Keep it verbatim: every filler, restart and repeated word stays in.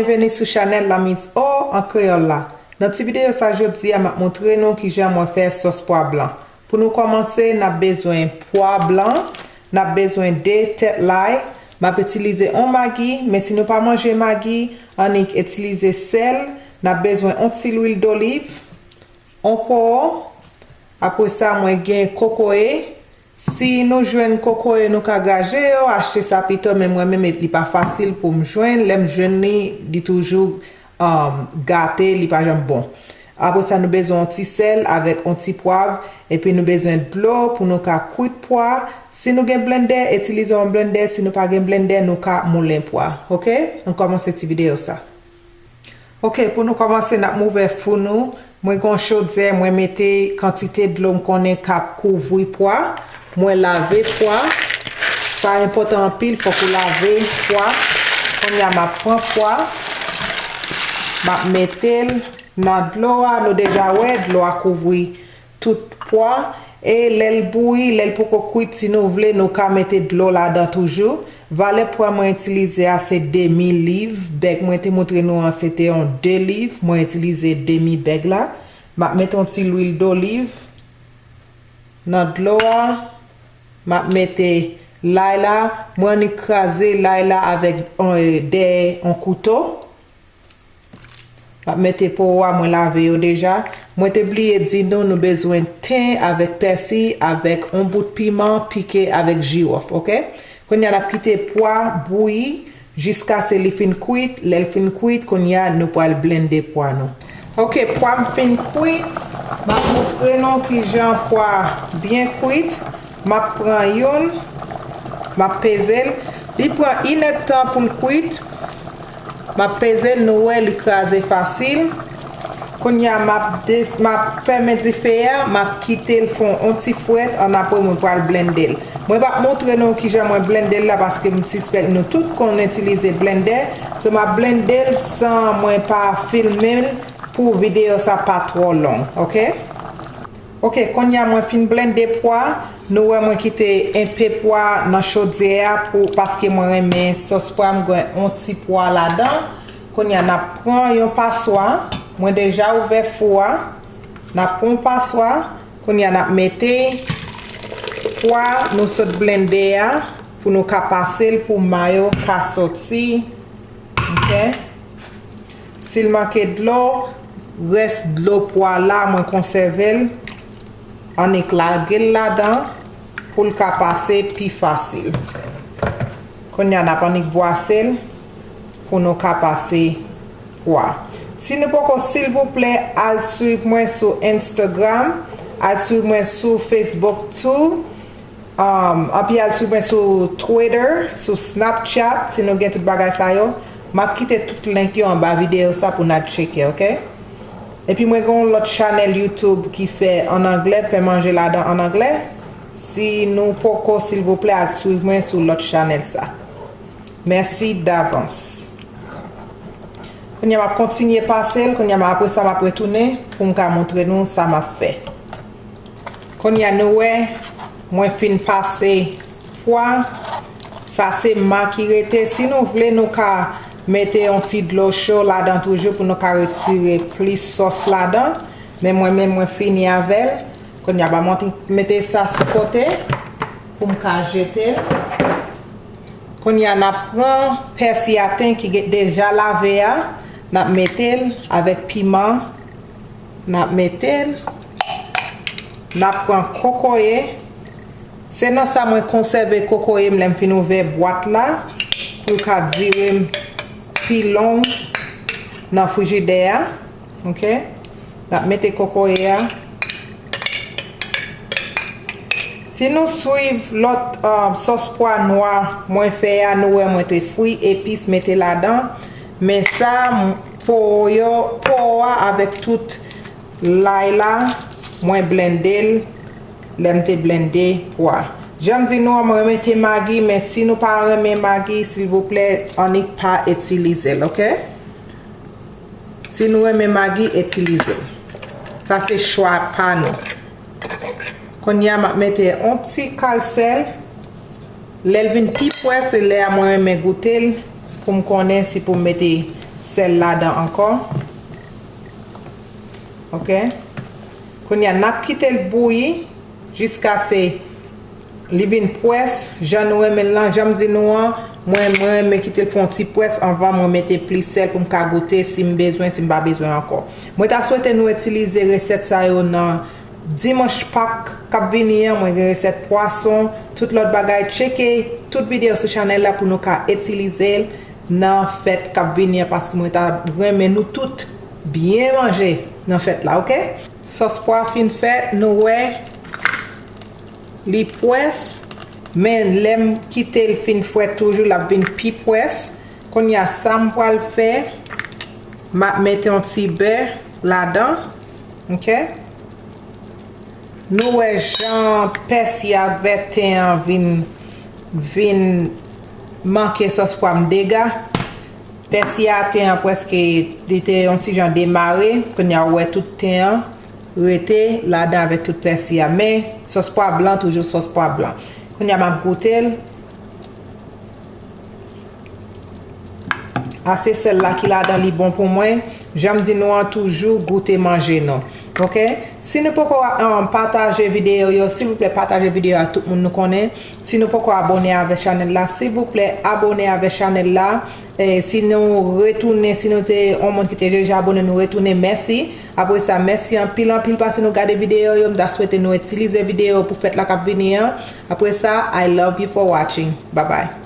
Byenveni sou chanèl La Mise Au an kreyòl la. Nan ti videyo sa jodi a, m ap montre nou kijan mwen fè sòs pwa blan. Pou nou kòmanse, n ap bezwen pwa blan, n ap bezwen de tèt lay, m ap itilize on magi, men si nou pa manje magi, annik itilize sèl, n ap bezwen on ti lwil doliv, on powo, apre sa mwen gen kokoye. Si nou jwenn kokoye, nou ka graje yo, achte sa pito, men mwen menm li pa fasil pou m jwenn, lè m jwenn li, li toujou um, gate, li pa janm bon. Apre sa, nou bezwen yon ti sèl avèk yon ti pwav, epi nou bezwen dlo pou nou ka kwit pwa. Si nou gen blendè, itilize yon blendè. Si nou pa gen blendè, nou ka moulen pwa. Oke? Ann kòmanse ti videyo sa. Oke, pou nou kòmanse, n ap ouvè fou nou. Mwen gen yon chodyè, mwen mete kantite dlo m konnen k ap kouvri pwa. Mwen lave pwa. Sa enpòtan anpil, fòk ou lave pwa. Kounye a, m ap pran pwa. M ap mete l nan dlo a. Nou deja wè, dlo a kouvri tout pwa. E lè l bouyi, lè l poko kwit, si nou vle, nou ka mete dlo ladan toujou. Valè pwa mwen itilize a se demi liv. Bèg mwen te montre nou an, se te yon de liv. Mwen itilize demi bèg la. M ap mete yon ti lwil doliv nan dlo a. M ap mete lay la. Mwen annik kraze lay la avèk, eh, dèyè yon kouto. M ap mete powo a, mwen lave yo deja. Mwen te bliye di nou, nou bezwen ten avèk pèsi, avèk yon bout piman pike avèk jiwòf, oke? Kounye a, n ap kite pwa bouyi jiskaske li fin kwit. Lè l fin kwit, kounye a, nou pral blende pwa nou. Oke, pwa m fin kwit. M ap montre nou kijan pwa byen kwit. M ap pran youn, m ap peze l. Li pran inèdtan pou l kwit. M ap peze l, nou wè li kraze fasil. Kounye a, m ap des-, m ap fèmen dife a, m ap kite l fon yon ti frèt, annapre mwen pral blende l. Mwen p ap montre nou kijan mwen blende l la, paske m sispèk nou tout konn itilize blendè. So, m ap blende l san mwen pa filme l pou videyo sa pa twò long, oke? Oke, kounye a mwen fin blende pwa. Nou wè mwen kite enpe pwa nan chodyè a pou, paske mwen renmen sòs pwa m gen yon ti pwa ladan. Kounye a n ap pran yon paswa. Mwen deja ouvè fou a. N ap pran yon paswa. Kounye a n ap mete pwa nou sot blende a pou nou ka pase l pou may yo ka soti. Oke? Si l manke dlo, rès dlo pwa la, mwen konsève l, annik lage l ladan pou l ka pase pi fasil. Kounye a, n ap annik bwase l pou nou ka pase pwa. Si nou poko, silvouplè, al swiv mwen sou Instagram, al swiv mwen sou Facebook tou. Um, anpi al swiv mwen sou Twitter, sou Snapchat, si nou gen tout bagay sa yo. M ap kite tout link yo anba videyo sa pou n al tcheke, oke? Epi mwen gen yon lòt chanèl YouTube ki fè an anglè, fè manje ladan an anglè. Si nou poko, silvouplè, al swiv mwen sou lòt chanèl sa. Mèsi davans. Kounye a m ap kontinye pase l, kounye a m, apre sa m ap retounen pou m ka montre nou sa m ap fè. Kounye a nou wè, mwen fin pase pwa. Sa se ma ki rete. Si nou vle, nou ka mete yon ti dlo cho ladan toujou pou nou ka retire plis sòs ladan. Men mwen menm, mwen fini avè l. Kounye a, ba mwen mete sa sou kote pou m ka jete l. Kounye a, n ap pran pèsi a ten ki gen, deja lave a, n ap mete l avèk piman, n ap mete l, n ap pran kokoye. Se nan sa mwen konsève kokoye m lè m fin ouvè bwat la, pou l ka dire m pi long nan frijidè a. Oke? N ap mete kokoye a. Si nou swiv lòt, um, sòs pwa nwa mwen fè a, nou wè mwen te fri epis mete ladan. Men sa, m, po yo, po a avèk tout lay la, mwen blende l lè m te blende pwa. Jan m di nou an, mwen mete magi, men si nou pa renmen magi, silvouplè, annik pa itilize l, oke? Si nou renmen magi, itilize l. Sa se chwa pa nou. Kounye a, m ap mete yon ti kal sèl. Lè l vin pi pwè, se lè a mwen renmen goute l pou m konnen si pou m mete sèl ladan ankò. Ok. Kounye a n ap kite l bouyi jiskaske li vin pwès jan nou renmen l lan. Jan m di nou an, mwen mwen renmen kite l fè yon ti pwès anvan mwen mete plis sèl pou m ka goute si m bezwen, si m pa bezwen ankò. Mwen ta swete nou itilize resèt sa yo nan dimanch Pak k ap vini an. Mwen gen resèt pwason, tout lòt bagay. Tcheke tout videyo sou chanèl la pou nou ka itilize l nan fèt k ap vini an, paske mwen ta renmen nou tout byen manje nan fèt la, ok? Sòs pwa fin fèt, nou wè li pwès, men lè m kite l fin fwèt toujou, l ap vin pi pwès. Kounye a, sa m pral fè, m ap mete yon ti bè ladan, ok? Nou wè jan pèsi ak vèten an vin, vin manke sòs pwa m dega. Pèsi a, ten an prèske, li te yon ti jan demare. Kounye a, ou wè tout ten an rete ladan avèk tout pèsi a. Men, sòs pwa blan, toujou sòs pwa blan. Kounye a, m ap goute l. A, se sèl la ki ladan, li bon pou mwen. Jan m di nou an, toujou goute manje nou. Ok? Si nou poko, um, pataje videyo yo, silvouplè, pataje videyo a tout moun nou konnen. Si nou poko abòne avè chanèl la, silvouplè, abòne avè chanèl la. E, si nou retounen, si nou te yon moun ki te deja abòne, nou retounen, mèsi. Apre sa, mèsi anpil, anpil paske nou gade videyo yo. M ta swete nou itilize videyo pou fèt la k ap vini an. Apre sa, I love you for watching. Bye bye.